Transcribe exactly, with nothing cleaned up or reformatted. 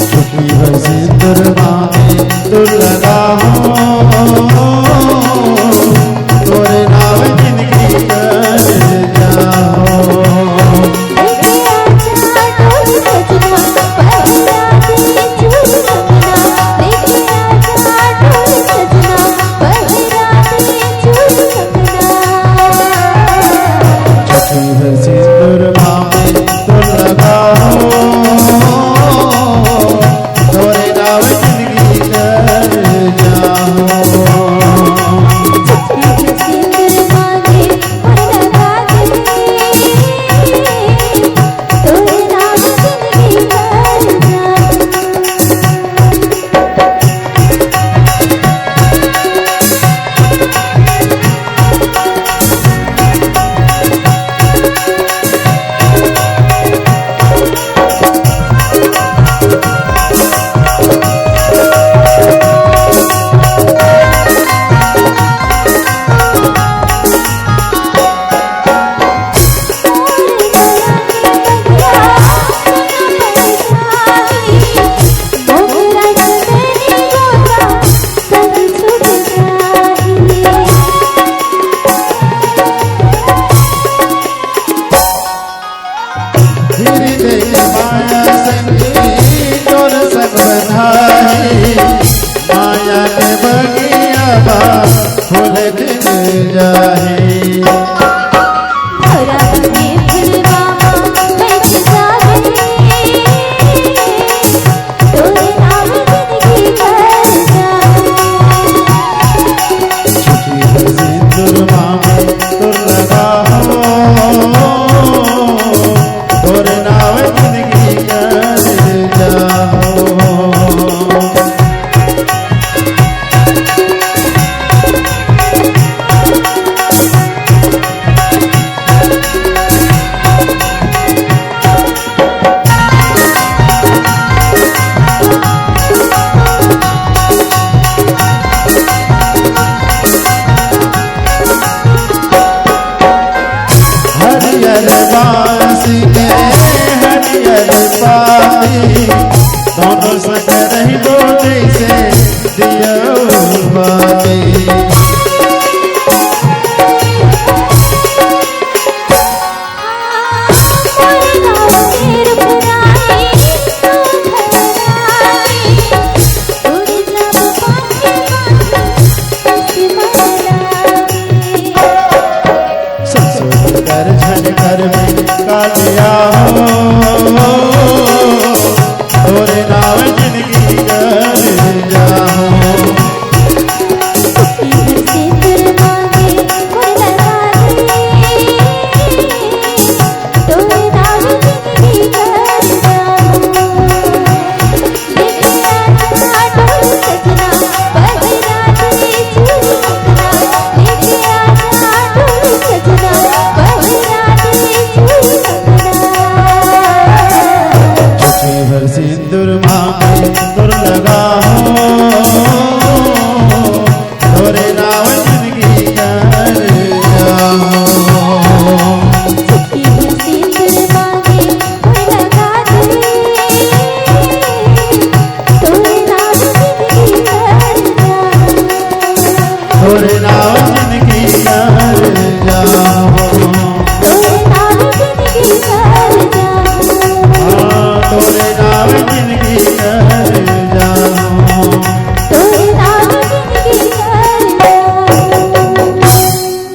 चुकी है सिंदूर मांगे तो लगाओ, तोरे नाव जिंदगी कर जाओ। चुकी है सिंदूर मांगे तो लगाओ, तोरे नाव जिंदगी कर जाओ। धीरे दे माया संगी तोर संग बंधाही, माया के बगिया बा फूल खिल जाही। हरियर बांस के हरियर पाती, दोनों संग रहिबो जैसे दियो बाती। ससुर कर झन कर में कालिया हो, तोरे नाव जिंदगी कर जाओ। चुटकी भर सिंदूर मांगे तोर लगाओ,